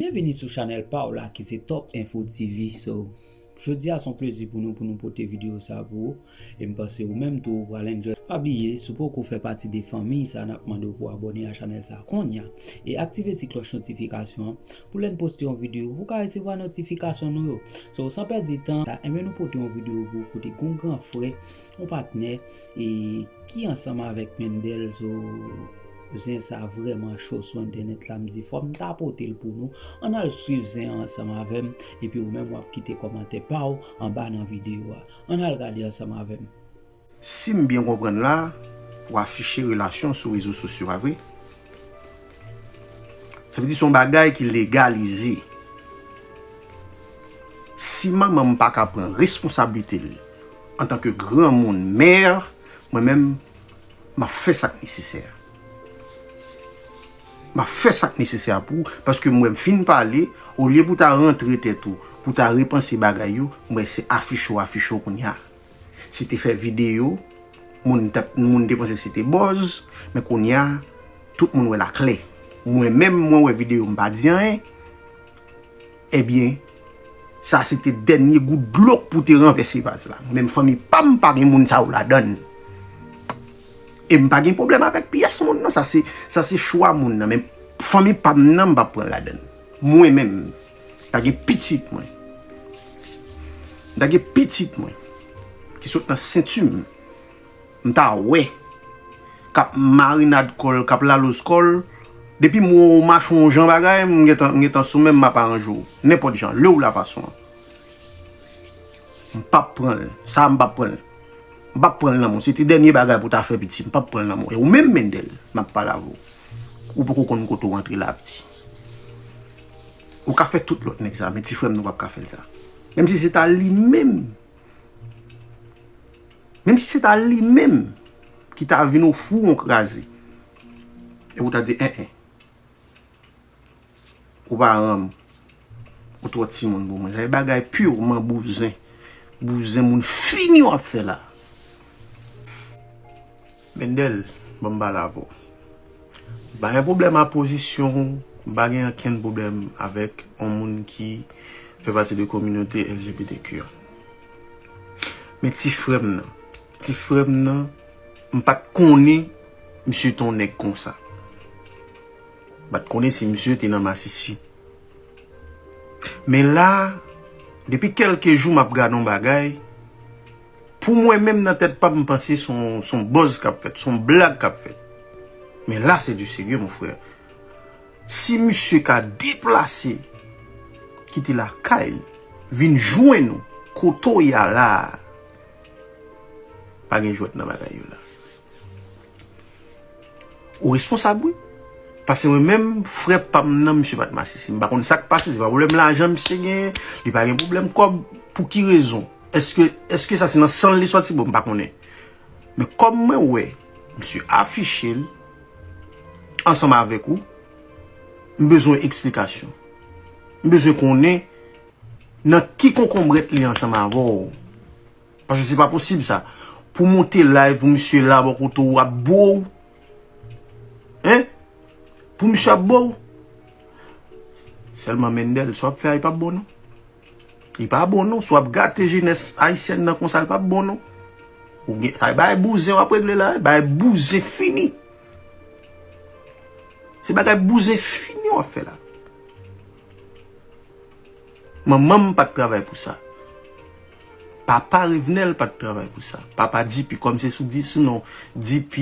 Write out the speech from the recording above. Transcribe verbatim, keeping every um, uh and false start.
Byenvini sou chanèl pa w la ki se Top Info T V. So, jodi a se yon plezi pou nou, pou nou pote videyo sa pou ou. E m panse ou menm tou ou pral enjoy. Pa bliye, si w poko fè pati de fanmi sa, n ap mande w pou abòne a chanèl sa kounye a. E aktive ti klòch notifikasyon an pou lè n poste yon videyo, pou w ka resevwa notifikasyon nou yo. So, san pèdi tan, ta enben nou pote yon videyo pou w kote gon gran frè, yon patnè, e ki ansanm avèk Mendel. So, zen sa vrèman cho sou entènèt la, m di fò m ta pote l pou nou. Ann al swiv zen an ansanm avè m, epi ou menm w ap kite kòmantè pa w anba nan videyo a. Ann al gade ansanm avè m. Si m byen konprann la, w afiche relasyon sou rezo sosyo, pa vre? Sa vle di se yon bagay ki legalize. Si manman m pa ka pran responsablite l antanke granmoun, mè, mwen menm, m ap fè sa k nesesè. M ap fè sa k nesesè pou ou, paske m wè m fin pale, olye pou w ta rantre tèt ou, pou w ta repanse bagay yo, m wè se afiche w afiche w kounye a. Si te fè videyo, moun t ap, moun te panse se te buzz, men kounye a, tout moun wè l aklè. Mwen menm, mwen wè videyo, m pa di anyen. Ebyen, sa se te dènye gout dlo k pou te ranvèse vaz la. Mwen menm, fanmi pa m pa gen moun sa yo ladan l. E m pa gen pwoblèm avèk pyès moun, non. Sa se, sa se chwa moun nan. Men fanmi pa m nan, m p ap pran l ladan l. Mwen menm, m ta gen pitit mwen. M ta gen pitit mwen ki sot nan senti m. M ta wè k ap marinad kò l, k ap laloz kò l. Depi m wè w mache yon jan bagay, m gentan, m gentan sou men m, m ap aranje w. Nenpòt jan, lè w la fason an. M p ap pran l. Sa a m p ap pran l. M p ap pran l nan men w. Se te dènye bagay pou w ta fè piti. M p ap pran l nan men w. E ou menm, Mendel, m ap pale avè w. Ou poko konn kote w rantre la, piti. Ou ka fè tout lòt nèg sa, men ti frè m nan w p ap ka fè l sa. Menm si se ta li menm. Menm si se ta li menm ki ta vin ofri w yon kraze. Epi w ta di, en, en. Ou pa renmen m. Ou twò timoun pou mwen. Sa se bagay pirman bouzen. Bouzen moun fini w ap fè la. Mendel, ban m pale avè w. M pa gen pwoblèm a pozisyon w, m pa gen okenn pwoblèm avèk yon moun ki fè pati de kominote L G B T Q an. Men ti frè m nan, ti frè m nan, m pa t konnen misye te yon nèg konsa. M pa t konnen si misye te nan masisi. Men la, depi kèlke jou m ap gade yon bagay, pou mwen menm nan tèt pa m, m panse se yon, se yon buzz k ap fèt, se yon blag k ap fèt. Men la, se du sérieux, mon frère. Si misye ka deplase, kite lakay li, vin jwenn ou, kote w ye a la a, pa gen jwèt nan bagay yo la. Ou responsab, wi. Paske mwen menm, frè pa m nan, misye pa t masisi. M pa konn sa k pase, se pa pwoblèm lajan misye genyen, li pa gen pwoblèm kòb. Pou ki rezon? Èske, èske sa se nan san l li sòti? Bon, m pa konnen. Men kòm mwen wè misye afiche l ansanm avèk ou, m bezwen eksplikasyon. M bezwen konnen nan ki konkonbrèt li ansanm avè w. Paske se pa posib sa. Pou w monte live, pou misye la bò kote w ap bo w. Hein? Pou misye ap bo w. Sèlman Mendel, sa w ap fè a, li p ap bon non. Li pa bon non. Si w ap gate jenès ayisyèn nan konsa, li p ap bon non. Ou gen, ay, bagay bouzen w ap regle la, bagay bouzen fini. Se bagay bouzen fini w ap fè la. Manman m pa t travay pou sa. Papa Revenel pa t travay pou sa. Papa D P, kòm se sou di, sou non D P.